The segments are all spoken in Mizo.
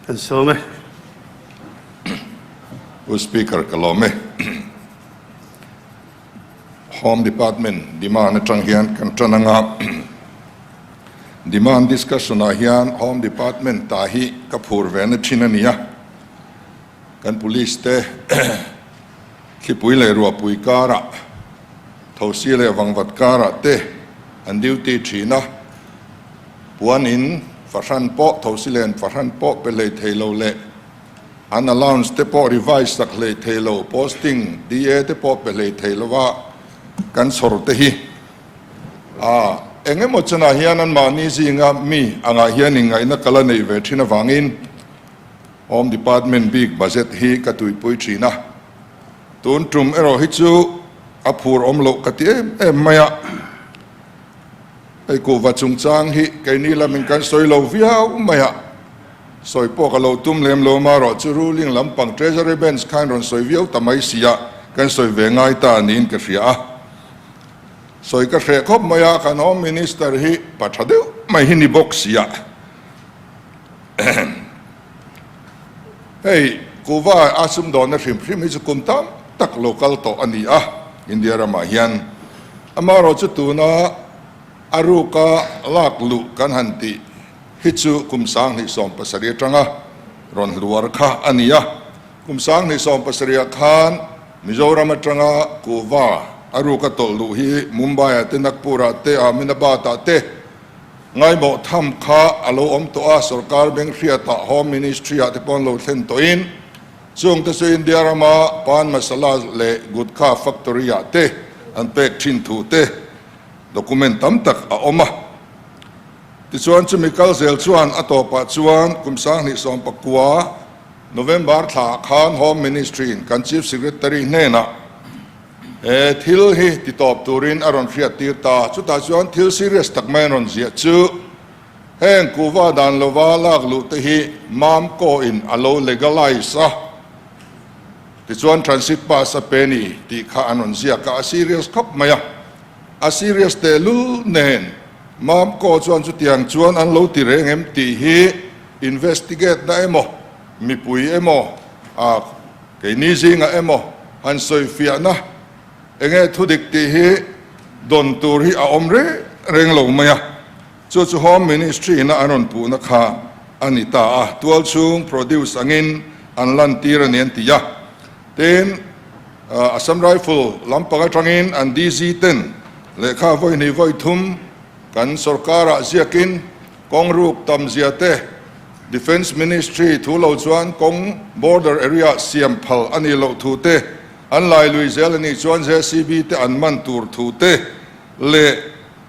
Kan sawm e. Pu Speaker ka lawm e. Home Department demand atang hian kan tan anga demand discussion ah hian Home Department ta hi ka phur ve na thin a nia. Kan police te thlipui leh ruahpui karah thosi leh vangvat karah te an duty thin a, puan in fahran pawh thosi len fahran pawh pe hlei thei lo leh an allowance te pawh revise sak hlei thei lo, posting DA te pawh pe hlei thei lo a kan chhawr te hi a eng emaw chunah hian anmahni zinga mi angah hian inngaihna kal a neih ve thin avangin Home Department bik budget hi ka tuipui thin a, tun tum erawh hi chu a phur awm loh ka ti em em mai a. Hei kuhva chungchang hi keini lamin kan sawi lo viau mai a, sawi pawh ka lo tum lem lo amarawh chu ruling lampang Treasury Bench khan rawn sawi viau ta mai si a, kan sawi ve ngai ta niin ka hria a. Sawi ka hreh khawp mai a, kan Home Minister hi pa tha deuh mai hi ni bawk si a. Hei kuhva a sumdawnna hrim hrim hi chu kum tam tak lo kal tawh a ni a, India ramah hian. Amaherawh chu tuna a ruka lak luh kan han tih hi chu kum 2017 atanga rawn hluar kha a ni a. Kum 2017ah khan Mizoram atanga kuhva a ruka tawlh luh hi Mumbai-ah te, Nagpur-ah te, Ahmedabad-ah te, Ngaimawh tham kha a lo awm tawh a, sorkar beng hriatah Home Ministry-ah te pawh an lo thlen tawhin chung te chu India rama Pan Masala leh Gutkha factory-ah te an pek thin thu te document tam tak a awm a. Tichuan chumi kal zel chuan a tawpah chuan kum 2019 November thlaah khan Home Ministry-in kan Chief Secretary hnenah He thil hi ti tawp turin a rawn hriat tir ta. Chutah chuan thil serious tak mai an rawn ziah chu, heng kuhva dan lova lak luh te hi Mamco in a lo legalize a, tichuan transit pass a pe ni tih kha an rawn ziak a, a serious khawp mai a. A serious tehlul nen Mamco chuan chutiang chuan an lo ti reng em tih hi investigate na emaw, mipui emaw a Keini zingah emaw han sawifiahna enge thudik tih hi dawn tur hi a awm reng reng lo mai a, chu chu Home Ministry ina an rawn puhna kha a ni ta a, tualchhung produce angin an lantir a ni an ti a. Tin, Assam Rifle lampang atangin an DG ten lehkha vawi hnih vawi thum kan sorkarah ziakin Kawng ruk tam zia te, Defence Ministry thu lo chuan kawng border area siam phal a nih loh thu te, an lai lui zel a nih chuan JCB te an man tur thu te leh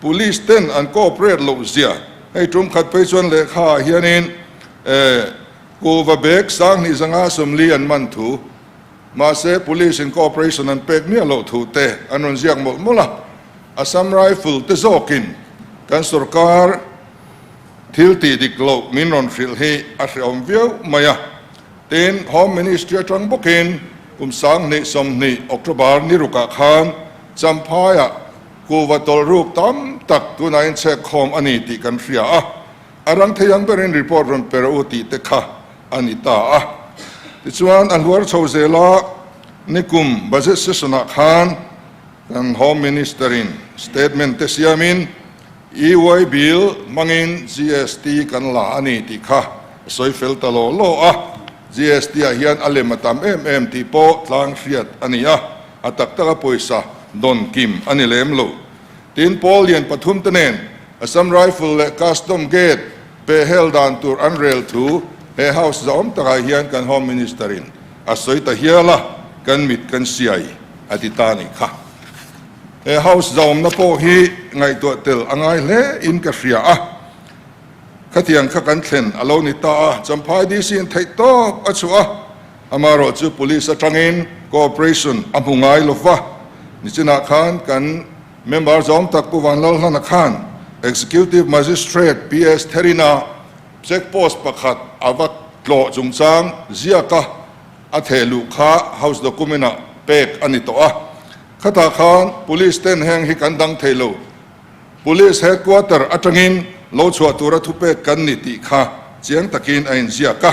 Police ten an cooperate loh zia. Hei tum khat phei chuan lehkha ah hianin kuhva bag 2540 an man thu, mahse Police in cooperation an pek miah loh thu te an rawn ziak mawlh mawlh a. Assam Rifle te zawkin kan sorkar thil tih dik loh min rawn hrilh hi a hrehawm viau mai a. Tin, Home Ministry atang bawkin kum 2020 October ni rukah khan Champhaiah kuhva tawlh ruk tam tak tunah in chhek khawm a ni tih kan hria a, a rang thei ang berin report rawn pe rawh u tih te kha a ni ta a. Tichuan, a hluar chho zela nikum budget session-ah khan Kan Home Minister-in statement te siamin EY bill hmangin GST kan la a ni tih kha a sawi fel ta law law a. GST-ah hian a lem a tam em em tih pawh tlang hriat a ni a, a tak taka pawisa dawn kim a ni lem lo. Tin, pawl lian pathum te nen Assam Rifle leh Custom Gate pehhel dan tur an rel thu he House zahawm takah hian kan Home Minister-in a sawi ta hial a, kan mit kan siai. A ti ta nih kha. He house zaawmna pawh hi ngaihtuah tel a ngai hle in ka hria a, khatiang kha kan thlen a lo ni ta a, Champhai DC in theih tawp a chhuah a, amaherawh chu police atangin cooperation a hmu ngai lo va, nichinah khan kan member zawm tak Pu Vanlalhlana khan Executive Magistrate PS Therina check post pakhat a va tlawh chungchang ziak a, A theh luh kha House document-ah pek a ni tawh a, khatah khan Police ten heng hi kan dang thei lo, Police headquarter atangin lo chhuah tura thupek kan ni tih kha chiang takin a inziak a.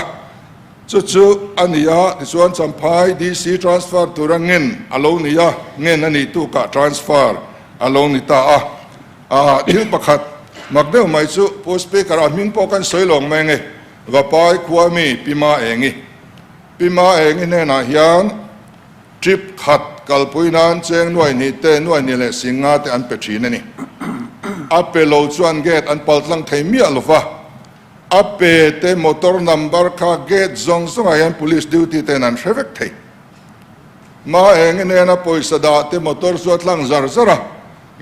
Chu chu a ni a, tichuan Champhai DC transfer tura ngen a lo ni a, ngen a nih tukah transfer a lo ni ta a. Aa, thil pakhat mak deuh mai chu Pu Speaker a hming pawh kan sawi lawng mai nge, Vapai khua mi Pi Ma Engi. Pi Ma Engi hnenah hian trip khat kalpui nan cheng nuai hnih te, nuai hnih leh sing nga te an pe thin a ni. A pe lo chuan gate an pal tlang thei miah lo va. A pe te motor number kha gate zawng zawngah hian police duty ten an hre vek thei. Ma eng nena pawisa dah te motor chu a tlang zar zar a,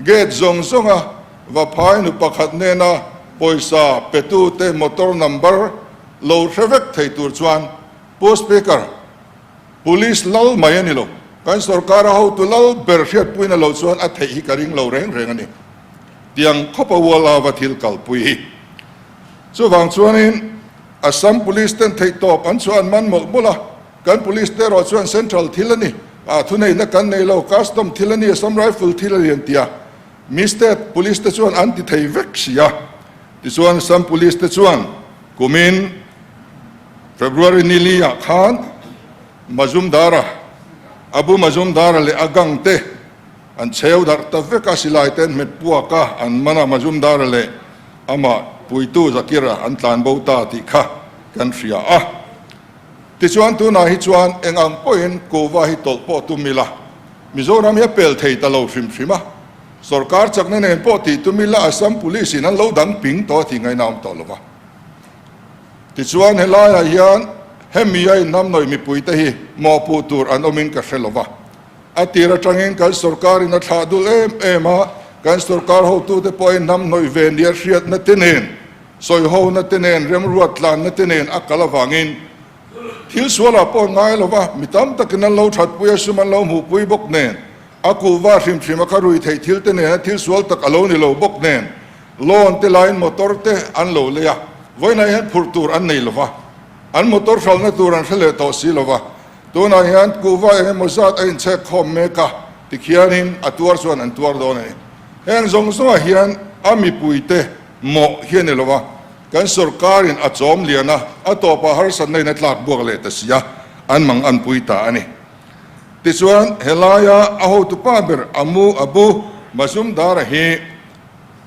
gate zawng zawnga Vaphai nu pakhat nena pawisa petu te motor number lo hre vek thei tur chuan Pu Speaker, Police lal mai a ni lo, kan sorkar a hotu lal ber hriatpuina lo chuan a theih hi ka ring lo reng reng a ni. Tiang khawpa ual ava thil kalpui hi. Chuvang chuanin Assam Police ten theihtawp an chhuah an man mawlh mawlh a, kan Police te erawh chuan Central thil a ni, ah thuneihna kan nei lo, Custom thil a ni, Assam Rifle thil a ni an ti a. Mi State Police te chuan an ti thei vek si a. Tichuan Assam Police te chuan kumin February ni li ah khan Mazumdara, Abu Mazumdara leh a gang te An cheu darh ta vek a, silai te an hmet puak a, an man a, Majumdara leh amah puitu Zakira an tlan bo ta tih kha kan hria a. Tichuan tunah hi chuan eng ang pawhin kuhva hi tawlh pawh tum ila, Mizoram hi a pel thei ta lo hrim hrim a, sorkar chakna nen pawh tih tum ila Assam Police in an lo dang ping tawh a tih ngaihna awm tawh lo va. Tichuan helaiah hian hemi a inhnamhnawih mipuite hi mawhpuh tur an awmin ka hre lo va. A tir atangin kan sorkarin a thlah dul em em a, kan sorkar hotute pawhin hnam hnawih ve nia hriatna te nen, sawihona te nen, remruat tlanna te nen a kal avangin thil sualah pawh an ngai lo va, mi tam takin an lo thatpui a, sum an lo hmuhpui bawk nen, a kuhva hrim hrim a kha rui theih thil te nena thil sual tak a lo ni lo bawk nen, loan te laiin motor te an lo lei a, vawiinah hian phurh tur an nei lo va, an motor hralhna tur an hre leh tawh si lo va. Tunah hian kuhva eng emaw zat a inchhek khawm mek a, tikhianin a tuar chuan an tuar dawn a ni. Heng zawng zawngah hian a mipuite mawh hi a ni lo a, kan sorkarin a chawm lian a, a tawpah harsatna in a tlak buak leh ta si a, an mang an pui ta a ni. Tichuan, helaia a hotupa ber Amu Abu Mazumdar-a hi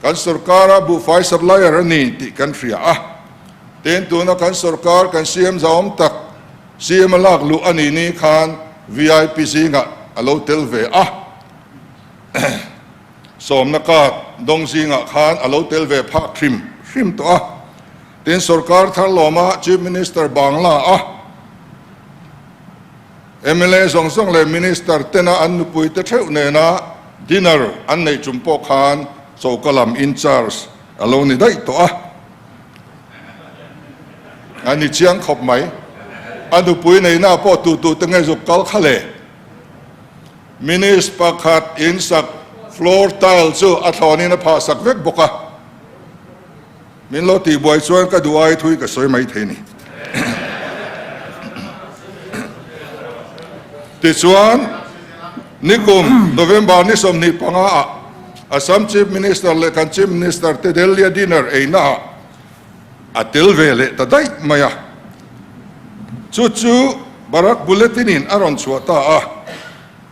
kan sorkara buhfai supplier a ni tih kan hria a, tin tuna kan sorkar kan siam zahawm tak, CM a lak luh a nih ni khan vip zingah a lo tel ve a, sawmna card dawng zingah khan a lo tel ve phak hrim hrim tawh a. Tin, sorkar thar lawma Chief Minister Bangla a mla zawng zawng leh Minister tena an nupuite theuh nena dinner an neih tum pawh khan choka lam in charge a lo ni daih tawh a. A ni chiang khawp mai. A nupui neihna pawh tu tu te nge zuk kal kha le. Minis pakhat in sak floor tile chu a thlawnin a phah sak vek bawk a. Min lo tihbuai chuan ka duh ai thui ka sawi mai thei ni. Tichuan, nikum November ni 25 ah Assam Chief Minister leh kan Chief Minister te Delhi-a dinner eina ah a tel ve leh ta daih mai a. Chu chu Barak Bulletin in a rawn chhuah ta a.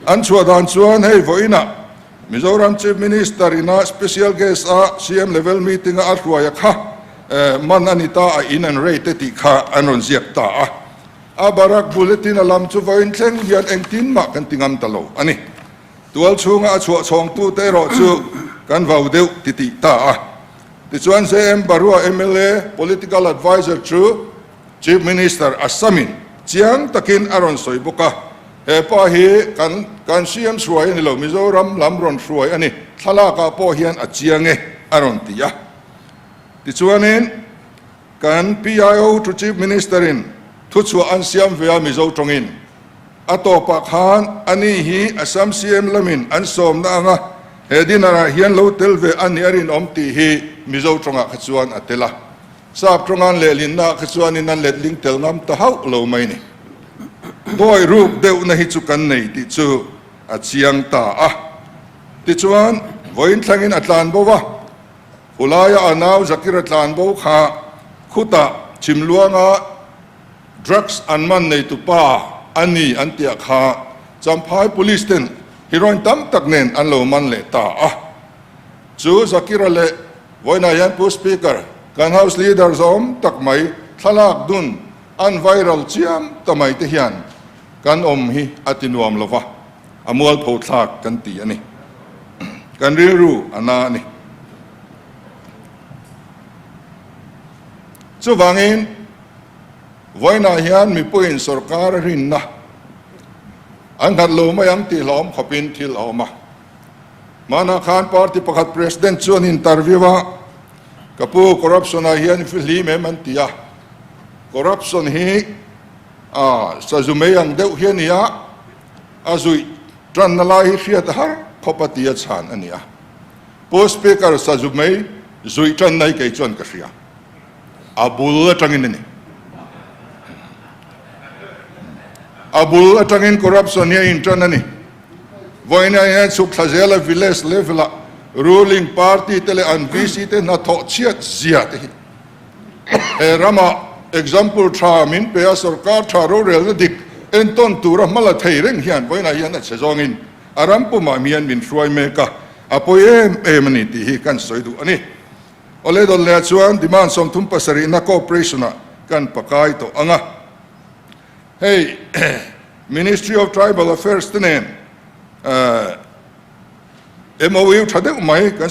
An chhuah dan chuan hei vawiinah Mizoram Chief Minister ina special guest a CM level meeting a a hruai a kha man a ni ta a in an rei te tih kha an rawn ziak ta a. A Barak Bulletin a lam chu vawiin thleng hian engtin mah kan ti ngam ta lo a ni. Tual chhunga a chhuah chhawngtute erawh chu kan vau deuh ti tih ta a. Tichuan JM Barua mla Political Adviser chu Chief Minister Assamin chiang takin a rawn sawi bawk a, he pa hi kan kan CM hruai a ni lo, Mizoram lam rawn hruai a ni, thlalakah pawh hian a chiang e a rawn ti a. Tichuanin kan PIO to Chief Minister-in thuchhuah an siam ve a Mizo tawngin. A tawpah khan ani hi Assam CM lamin an sawmna anga he dinner ah hian lo tel ve a nih a rinawm tih hi Mizo tawngah kha chuan a tel a. Sap tawngan lehlinnaah kha chuanin an letling tel ngam ta hauh lo mai ni. Dawi ruk deuhna hi chu kan nei tih chu a chiang ta a. Tichuan, vawiin thlangin a tlan bo va, Khulaia a nau Zakira tlan bo kha khutah Chhimluanga. Drugs an man neitupa a ni an tih ah kha Champhai Police ten heroin tam tak nen an lo man leh ta a. Chu Zakira leh vawiinah hian Pu Speaker, kan House Leader zawm tak mai thlalak dun an viral chiam ta mai te hian kan awm hi a ti nuam lo va, a mualpho thlak kan ti a ni. Kan rilru a na a ni. Chuvangin vawiinah hian mipuiin sorkar a rinna an nghat lo mai ang tih hlauhawm khawpin thil a awm a. Hmanah khan party pakhat president chuan interview a, Ka pu, corruption ah hian i fihlim em an ti a. Corruption hi a sazu mei ang deuh hi a ni a, a zuih tanna lai hi hriat a har khawp a ti a chhan a ni a. Pu Speaker, sazu mei zuih tanna hi kei chuan ka hria. A bul atangin a ni. A bul atangin corruption hi a intan a ni. Vawiin ah hian chhuk thla zela village level ah ruling party te leh an VC te hnathawh chhiat zia te hi he ramah example tha min pe a, sorkar tha rorelna dik entawn tura hma la thei reng hian vawiin ah hian a chhe zawngin a ram pumah hian min hruai mek a, a pawi em em a ni tih hi kan sawi duh a ni. Awle dawn leh chuan demand 37 na cooperation ah kan pakai tawh ang a. Hei Ministry of Tribal Affairs te nen MOU tha deuh mai kan.